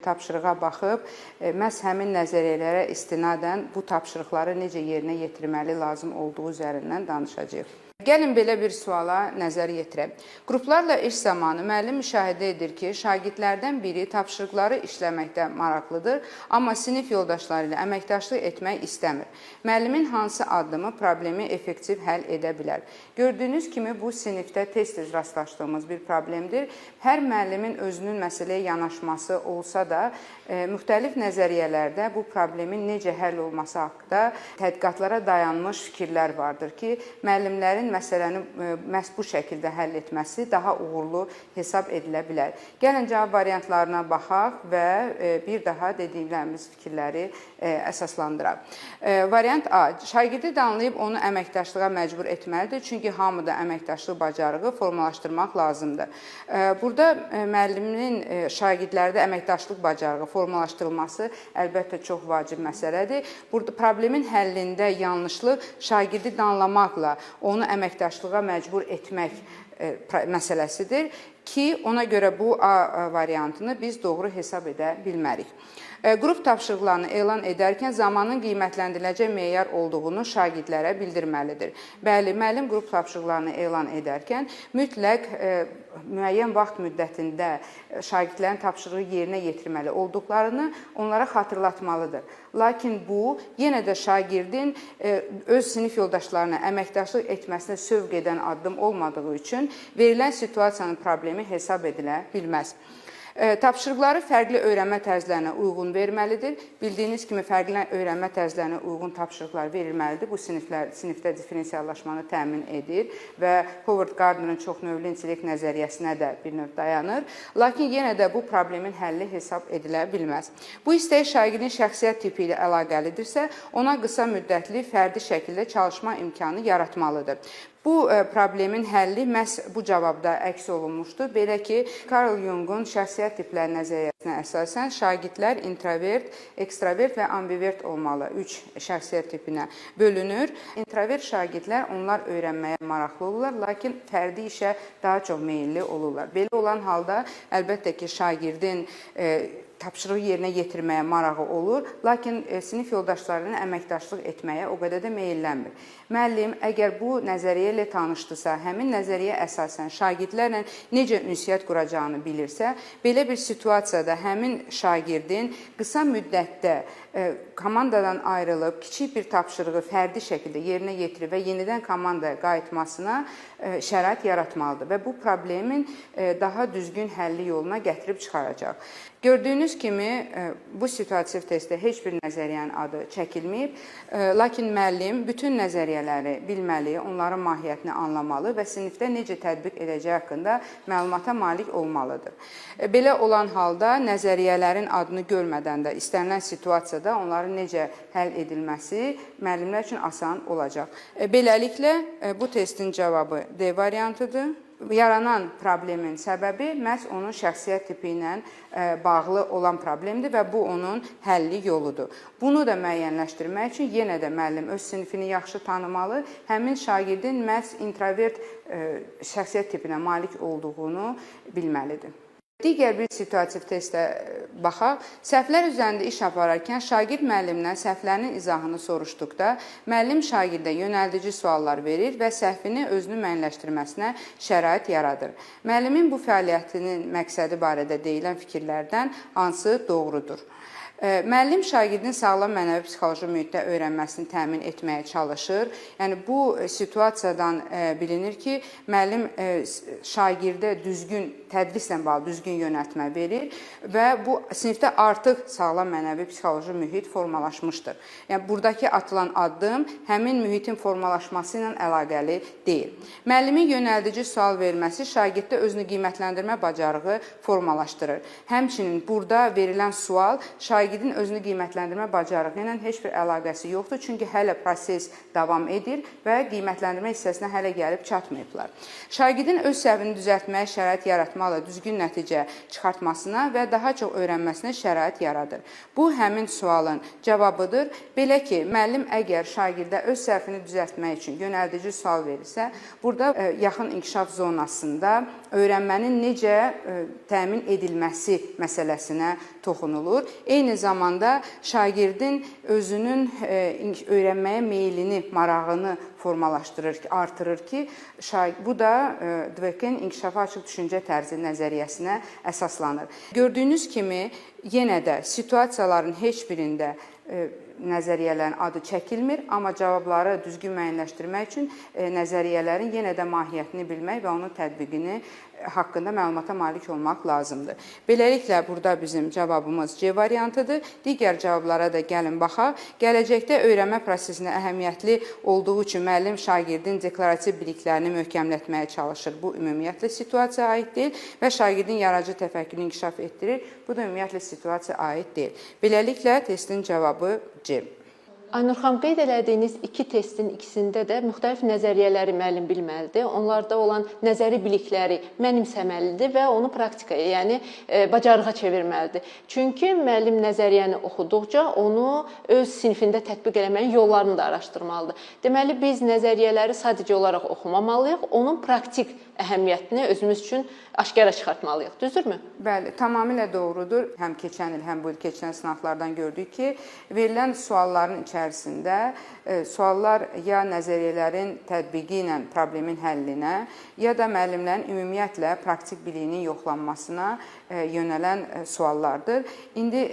Tapşırığa baxıb məhz həmin nəzəriyyələrə istinadən bu tapşırıqları necə yerinə yetirməli lazım olduğu üzərindən danışacağıq. Gəlin belə bir suala nəzər yetirək. Qruplarla iş zamanı müəllim müşahidə edir ki, şagirdlərdən biri tapşırıqları işləməkdə maraqlıdır, amma sinif yoldaşları ilə əməkdaşlıq etmək istəmir. Müəllimin hansı addımı problemi effektiv həll edə bilər? Gördüyünüz kimi bu sinifdə tez-tez rastlaşdığımız bir problemdir. Hər müəllimin özünün məsələyə yanaşması olsa da, müxtəlif nəzəriyyələrdə bu problemin necə həll olması haqqında tədqiqatlara dayanmış fikirlər vardır ki, müəllimlərin məsələni məhz bu şəkildə həll etməsi daha uğurlu hesab edilə bilər. Gəlin cavab variantlarına baxaq və bir daha dediklərimiz fikirləri əsaslandıraq. Variant A. Şagirdi danlayıb onu əməkdaşlığa məcbur etməlidir, çünki hamıda əməkdaşlıq bacarığı formalaşdırmaq lazımdır. Burada müəllimin şagirdlərdə əməkdaşlıq bacarığı formalaşdırılması əlbəttə çox vacib məsələdir. Burada problemin həllində yanlışlıq şagirdi danlamaqla onu əməkdaşlığa məcbur etmək məsələsidir ki, ona görə bu A variantını biz doğru hesab edə bilmərik. Qrup tapşırıqlarını elan edərkən zamanın qiymətləndiriləcək meyar olduğunu şagirdlərə bildirməlidir. Bəli, müəllim qrup tapşırıqlarını elan edərkən mütləq müəyyən vaxt müddətində şagirdlərin tapşırığı yerinə yetirməli olduqlarını onlara xatırlatmalıdır. Lakin bu yenə də şagirdin öz sinif yoldaşlarına əməkdaşlıq etməsinə sövq edən addım olmadığı üçün verilən situasiyanın problemi hesab edilə bilməz. Tapşırıqları fərqli öyrənmə tərzlərinə uyğun verməlidir. Bildiyiniz kimi fərqli öyrənmə tərzlərinə uyğun tapşırıqlar verilməlidir. Bu sinifdə diferensiallaşmanı təmin edir və Howard Gardner'ın çoxnövlü intellekt nəzəriyyəsinə də bir növ dayanır. Lakin yenə də bu problemin həlli hesab edilə bilməz. Bu istək şagirdin şəxsiyyət tipi ilə əlaqəlidirsə, ona qısa müddətli fərdi şəkildə çalışma imkanı yaratmalıdır. Bu problemin həlli məhz bu cavabda əks olunmuşdur. Belə ki, Carl Jung'un şəxsiyyət tipləri nəzəriyyəsinə əsasən şagirdlər introvert, ekstravert və ambivert olmalı. 3 şəxsiyyət tipinə bölünür. İntrovert şagirdlər onlar öyrənməyə maraqlı olurlar, lakin fərdi işə daha çox meyilli olurlar. Belə olan halda əlbəttə ki, şagirdin tapşırığı yerinə yetirməyə marağı olur, lakin sinif yoldaşlarına əməkdaşlıq etməyə o qədər də meyillənmir. Müəllim əgər bu nəzəriyyə ilə tanışdısa, həmin nəzəriyyə əsasən şagirdlərlə necə ünsiyyət quracağını bilirsə, belə bir situasiyada həmin şagirdin qısa müddətdə komandadan ayrılıb kiçik bir tapşırığı fərdi şəkildə yerinə yetirib və yenidən komandaya qayıtmasına şərait yaratmalıdır və bu problemin daha düzgün həlli yoluna gətirib çıxaracaq. Gördüyünüz kimi bu situativ testdə heç bir nəzəriyyənin adı çəkilməyib, lakin müəllim bütün nəzəriyyələri bilməli, onların mahiyyətini anlamalı və sinifdə necə tətbiq edəcəyi haqqında məlumata malik olmalıdır. Belə olan halda nəzəriyyələrin adını görmədən də istənilən situasiyada onların necə həll edilməsi müəllimlər üçün asan olacaq. Beləliklə bu testin cavabı D variantıdır. Yaranan problemin səbəbi məhz onun şəxsiyyət tipi ilə bağlı olan problemdir və bu onun həlli yoludur. Bunu da müəyyənləşdirmək üçün yenə də müəllim öz sinifini yaxşı tanımalı, həmin şagirdin məhz introvert şəxsiyyət tipinə malik olduğunu bilməlidir. Digər bir situativ testə baxaq. Səhvlər üzərində iş apararkən şagird müəllimdən səhvlərinin izahını soruşduqda, müəllim şagirdə yönəldici suallar verir və səhvini özünü müəyyənləşdirməsinə şərait yaradır. Müəllimin bu fəaliyyətinin məqsədi barədə deyilən fikirlərdən hansı doğrudur? Müəllim şagirdin sağlam mənəvi psixoloji mühitdə öyrənməsini təmin etməyə çalışır. Yəni bu situasiyadan bilinir ki, müəllim şagirdə düzgün tədrislə bağlı düzgün yönəltmə verir və bu sinifdə artıq sağlam mənəvi psixoloji mühit formalaşmışdır. Yəni buradakı atılan addım həmin mühitin formalaşması ilə əlaqəli deyil. Müəllimin yönəldici sual verməsi şagirddə özünü qiymətləndirmə bacarığı formalaşdırır. Həmçinin burada verilən sual şagirdin özünü qiymətləndirmə bacarığı ilə heç bir əlaqəsi yoxdur. Çünki hələ proses davam edir və qiymətləndirmə hissəsinə hələ gəlib çatmayıblar. Şagirdin öz səhvini düzəltməyə şərait yaratmaqla düzgün nəticə çıxartmasına və daha çox öyrənməsinə şərait yaradır. Bu həmin sualın cavabıdır. Belə ki, müəllim əgər şagirdə öz səhvini düzəltmək üçün yönəldici sual verirsə, burada yaxın inkişaf zonasında öyrənmənin necə təmin edilməsi məsələsinə toxunulur. Eyni zamanda şagirdin özünün öyrənməyə meylini, marağını formalaşdırır, artırır ki, bu da Dvekin inkişafa açıq düşüncə tərzi nəzəriyyəsinə əsaslanır. Gördüyünüz kimi yenə də situasiyaların heç birində nəzəriyyələrin adı çəkilmir, amma cavabları düzgün müəyyənləşdirmək üçün nəzəriyyələrin yenə də mahiyyətini bilmək və onun tətbiqini haqqında məlumata malik olmaq lazımdır. Beləliklə burada bizim cavabımız C variantıdır. Digər cavablara da gəlin baxaq. Gələcəkdə öyrənmə prosesində əhəmiyyətli olduğu üçün müəllim şagirdin deklarativ biliklərini möhkəmlətməyə çalışır. Bu ümumiyyətlə situasiyaya aid deyil və şagirdin yaradıcı təfəkkürünü inkişaf etdirir. Bu da ümumiyyətlə situasiyaya aid deyil. Beləliklə testin cavabı C. Aynur xanım, qeyd elədiyiniz iki testin ikisində də müxtəlif nəzəriyyələri müəllim bilməlidir. Onlarda olan nəzəri bilikləri mənimsəməlidir və onu praktikaya, yəni bacarığa çevirməlidir. Çünki müəllim nəzəriyyəni oxuduqca onu öz sinifində tətbiq eləməyin yollarını da araşdırmalıdır. Deməli, biz nəzəriyyələri sadəcə olaraq oxumamalıyıq, onun praktik əhəmiyyətini özümüz üçün aşkara çıxartmalıyıq. Düzdürmü? Bəli, tamamilə doğrudur. Həm keçən il, həm bu il keçən sınaqlardan gördük ki, verilən sualların içərisində suallar ya nəzəriyyələrin tətbiqi ilə problemin həllinə, ya da müəllimlərin ümumiyyətlə praktik biliyinin yoxlanmasına yönələn suallardır. İndi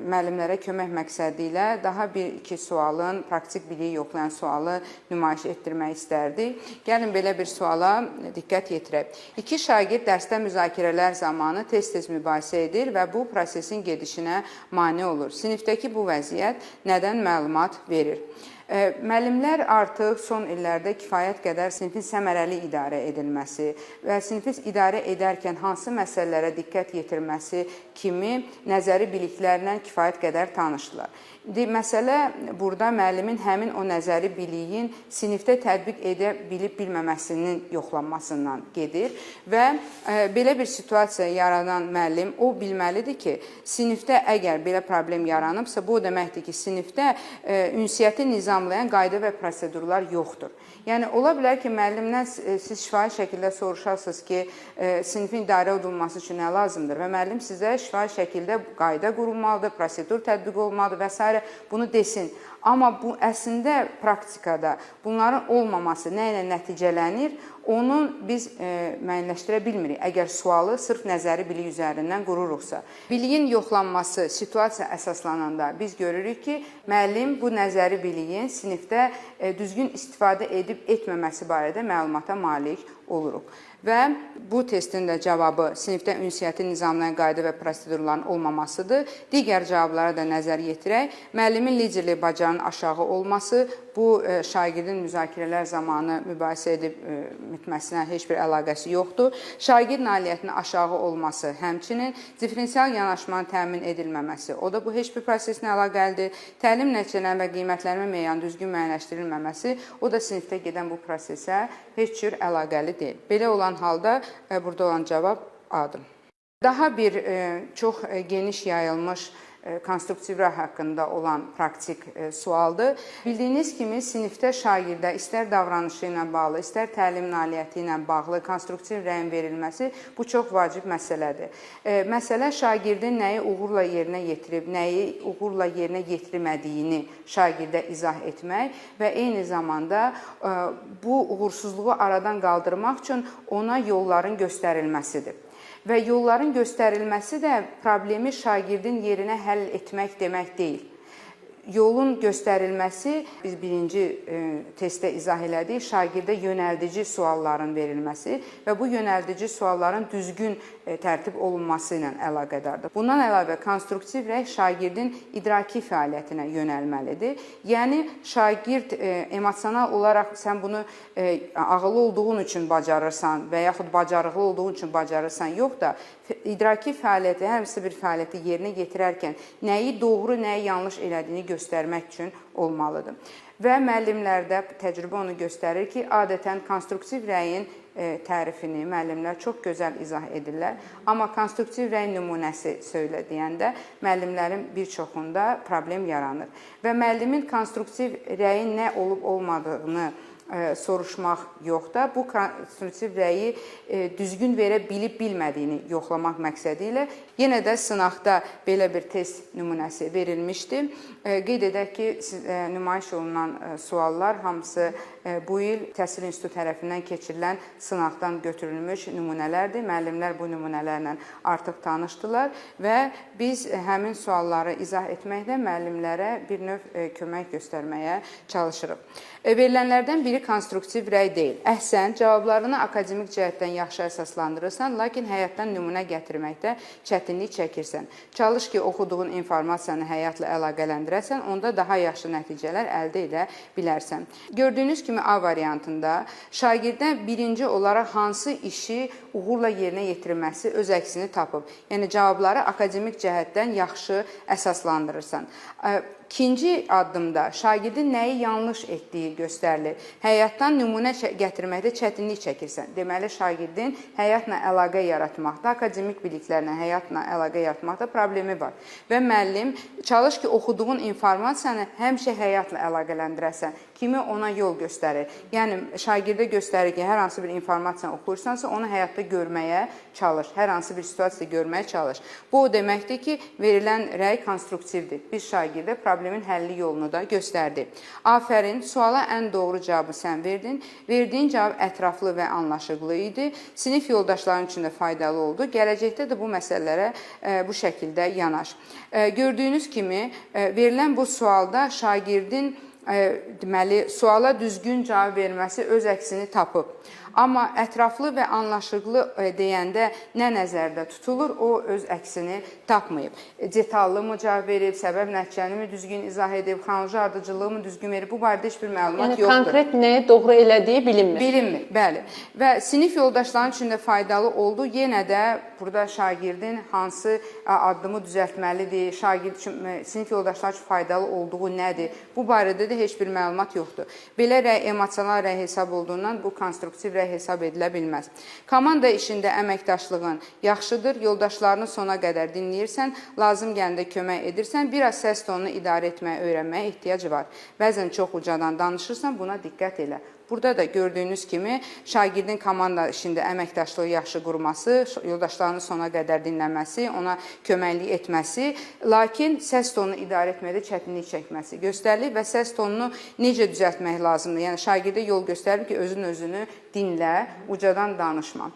müəllimlərə kömək məqsədi ilə daha bir-iki sualın, praktik biliyi yoxlayan sualı nümayiş etdirmək istərdik. Gəlin belə bir suala diqqət yetirək. İki şagird dərsdə müzakirələr zamanı tez-tez mübahisə edir və bu prosesin gedişinə mane olur. Sinifdəki bu vəziyyət nədən məlumat verir? Müəllimlər artıq son illərdə kifayət qədər sinifin səmərəli idarə edilməsi və sinifi idarə edərkən hansı məsələlərə diqqət yetirməsi kimi nəzəri biliklərlə kifayət qədər tanışdılar. İndi məsələ burada müəllimin həmin o nəzəri biliyin sinifdə tətbiq edə bilib bilməməsinin yoxlanmasından gedir və belə bir situasiya yaradan müəllim o bilməlidir ki, sinifdə əgər belə problem yaranıbsa, bu o deməkdir ki, sinifdə ünsiyyəti nizamlayan qayda və prosedurlar yoxdur. Yəni ola bilər ki, müəllimdən siz şifahi şəkildə soruşasınız ki, sinifin idarə olunması üçün nə lazımdır və müəllim sizə şifahi şəkildə qayda qurulmalıdır, prosedur tətbiq olunmalıdır və s. bunu desin. Amma bu əslində praktikada bunların olmaması nə ilə nəticələnir, onu biz müəyyənləşdirə bilmirik. Əgər sualı sırf nəzəri bilik üzərindən qururuqsa. Biliyin yoxlanması situasiya əsaslananda biz görürük ki, müəllim bu nəzəri biliyin sinifdə düzgün istifadə edib etməməsi barədə məlumata malik oluruq. Və bu testin də cavabı sinifdə ünsiyyəti nizamlayan qayda və prosedurların olmamasıdır. Digər cavablara da nəzər yetirək. Müəllimin liderlik bacarığının aşağı olması, bu şagirdin müzakirələr zamanı mübahisə edib bitməsinə heç bir əlaqəsi yoxdur. Şagird nailiyyətinin aşağı olması, həmçinin diferensial yanaşmanın təmin edilməməsi, o da bu heç bir proseslə əlaqəlidir. Təlim nəticələrinin və qiymətlənmə meyarının düzgün müəyyənləşdirilməməsi, o da sinifdə gedən bu prosesə heç cür əlaqəli deyil. Belə olan halda burada olan cavab A-dır. Daha bir çox geniş yayılmış konstruktiv rəy haqqında olan praktik sualdır. Bildiyiniz kimi sinifdə şagirdə istər davranışı ilə bağlı, istər təlim nailiyyəti ilə bağlı konstruktiv rəyin verilməsi bu çox vacib məsələdir. Məsələ şagirdin nəyi uğurla yerinə yetirib, nəyi uğurla yerinə yetirmədiyini şagirdə izah etmək və eyni zamanda bu uğursuzluğu aradan qaldırmaq üçün ona yolların göstərilməsidir. Və yolların göstərilməsi də problemi şagirdin yerinə həll etmək demək deyil. Yolun göstərilməsi, biz birinci testdə izah elədik, şagirdə yönəldici sualların verilməsi və bu yönəldici sualların düzgün tərtib olunması ilə əlaqədardır. Bundan əlavə konstruktiv rəy şagirdin idraki fəaliyyətinə yönəlməlidir. Yəni şagird emosional olaraq sən bunu ağıllı olduğun üçün bacarırsan və yaxud bacarıqlı olduğun üçün bacarırsan, yox da idraki fəaliyyəti, hər hansı bir fəaliyyəti yerinə yetirərkən nəyi doğru, nəyi yanlış elədiyini göstərmək üçün olmalıdır. Və müəllimlərdə təcrübə onu göstərir ki, adətən konstruktiv rəyin tərifini müəllimlər çox gözəl izah edirlər. Amma konstruktiv rəy nümunəsi söylə deyəndə müəllimlərin bir çoxunda problem yaranır. Və müəllimin konstruktiv rəyin nə olub olmadığını soruşmaq yox da, bu konstruktiv rəyi düzgün verə bilib bilmədiyini yoxlamaq məqsədi ilə yenə də sınaqda belə bir test nümunəsi verilmişdi. Qeyd edək ki, nümayiş olunan suallar hamısı bu il Təhsil İnstitutu tərəfindən keçirilən sınaqdan götürülmüş nümunələrdir. Müəllimlər bu nümunələrlə artıq tanışdılar və biz həmin sualları izah etməkdə müəllimlərə bir növ kömək göstərməyə çalışırıq. Verilənlərdən biri konstruktiv rəy deyil. Əhsən, cavablarını akademik cəhətdən yaxşı əsaslandırırsan, lakin həyatdan nümunə gətirməkdə çətinlik çəkirsən. Çalış ki, oxuduğun informasiyanı həyatla əlaqələndirəsən, onda daha yaxşı nəticələr əldə edə bilərsən. Gördüyünüz kimi A variantında şagirdə birinci olaraq hansı işi uğurla yerinə yetirməsi öz əksini tapıb. Yəni cavabları akademik cəhətdən yaxşı əsaslandırırsan. İkinci addımda şagirdin nəyi yanlış etdiyi göstərilir. Həyatdan nümunə gətirməkdə çətinlik çəkirsən. Deməli, şagirdin həyatla əlaqə yaratmaqda, akademik biliklərlə həyatla əlaqə yaratmaqda problemi var. Və müəllim çalış ki, oxuduğun informasiyanı həmişə həyatla əlaqələndirəsən. Kimi ona yol göstərir. Yəni şagirdə göstərir ki, hər hansı bir informasiyanı oxuyursansa, onu həyatda görməyə çalış. Hər hansı bir situasiyada görməyə çalış. Bu o deməkdir ki, verilən rəy konstruktivdir. Biz şagirdə problemin həlli yolunu da göstərdi. Afərin, suala ən doğru cavabı sən verdin. Verdiyin cavab ətraflı və anlaşıqlı idi. Sinif yoldaşların üçün də faydalı oldu. Gələcəkdə də bu məsələlərə bu şəkildə yanaş. Gördüyünüz kimi verilən bu sualda şagirdin deməli suala düzgün cavab verməsi öz əksini tapıb. Amma ətraflı və anlaşıqlı deyəndə nə nəzərdə tutulur, o öz əksini tapmayıb. Detallı mı cavab verib, səbəb nəticəni mi düzgün izah edib, xronoloji ardıcıllığı mı düzgün verib, bu barədə heç bir məlumat Yəni yoxdur. Konkret nəyi doğru elədiyi bilinmir. Bilinmir, bəli. Və sinif yoldaşlarının üçün də faydalı oldu. Yenə də burada şagirdin hansı addımı düzəltməlidir, şagird üçün, sinif yoldaşları üçün faydalı olduğu nədir? Bu barədə də heç bir məlumat yoxdur. Belə rəy emosional rəy hesab olduğundan bu konstruktiv rəy hesab edilə bilməz. Komanda işində əməkdaşlığın yaxşıdır, yoldaşlarını sona qədər dinləyirsən, lazım gələndə kömək edirsən, biraz səs tonunu idarə etməyi öyrənməyə ehtiyac var. Bəzən çox ucadan danışırsan, buna diqqət elə. Burada da gördüyünüz kimi şagirdin komanda işində əməkdaşlığı yaxşı qurması, yoldaşlarını sona qədər dinləməsi, ona köməklik etməsi, lakin səs tonunu idarə etmədə çətinlik çəkməsi göstərilir və səs tonunu necə düzəltmək lazımdır? Yəni şagirdə yol göstərilir ki, özün özünü dinlə, ucadan danışma.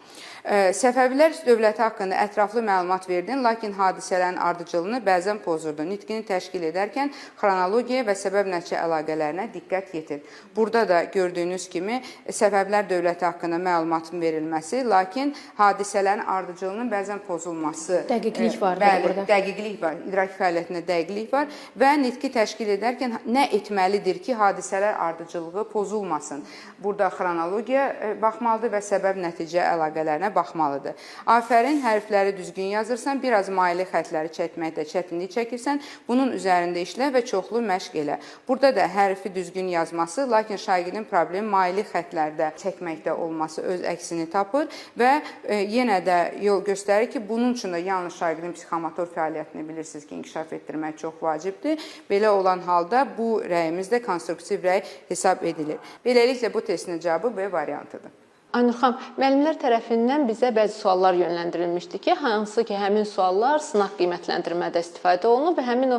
Səfəvilər dövləti haqqında ətraflı məlumat verdin, lakin hadisələrin ardıcıllığını bəzən pozurdun. Nitqini təşkil edərkən xronologiya və səbəb-nəticə əlaqələrinə diqqət yetir. Burada da gördüyünüz kimi Səfəvilər dövləti haqqında məlumatın verilməsi, lakin hadisələrin ardıcıllığının bəzən pozulması. Dəqiqlik var bəli, burada. Dəqiqlik var. İdrak fəaliyyətində dəqiqlik var və nitqi təşkil edərkən nə etməlidir ki, hadisələr ardıcıllığı pozulmasın. Burada xronologiya baxmalıdır və səbəb-nəticə əlaqələrinə baxmalıdır. Afərin, hərfləri düzgün yazırsan, biraz maili xətləri çəkməkdə çətinlik çəkirsən, bunun üzərində işlə və çoxlu məşq elə. Burada da hərfi düzgün yazması, lakin şagirdin problemi maili xətlərdə çəkməkdə olması öz əksini tapır və yenə də yol göstərir ki, bunun üçün də yalnız şagirdin psixomotor fəaliyyətini bilirsiniz ki, inkişaf etdirmək çox vacibdir. Belə olan halda bu rəyimiz də konstruktiv rəy hesab edilir. Beləliklə bu testin cavabı B variantıdır. Aynur xanım, müəllimlər tərəfindən bizə bəzi suallar yönləndirilmişdi ki, hansı ki, həmin suallar sınaq qiymətləndirmədə istifadə olunub və həmin o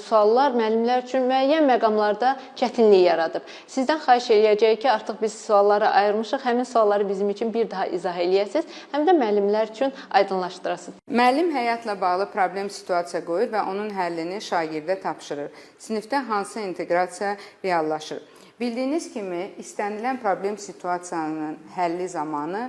suallar müəllimlər üçün müəyyən məqamlarda çətinlik yaradıb. Sizdən xahiş eləyəcəyik ki, artıq biz sualları ayırmışıq, həmin sualları bizim üçün bir daha izah eləyəsiniz, həm də müəllimlər üçün aydınlaşdırasınız. Müəllim həyatla bağlı problem situasiya qoyur və onun həllini şagirdə tapşırır. Sinifdə hansı inteqrasiya reallaşır? Bildiyiniz kimi, istənilən problem situasiyanın həlli zamanı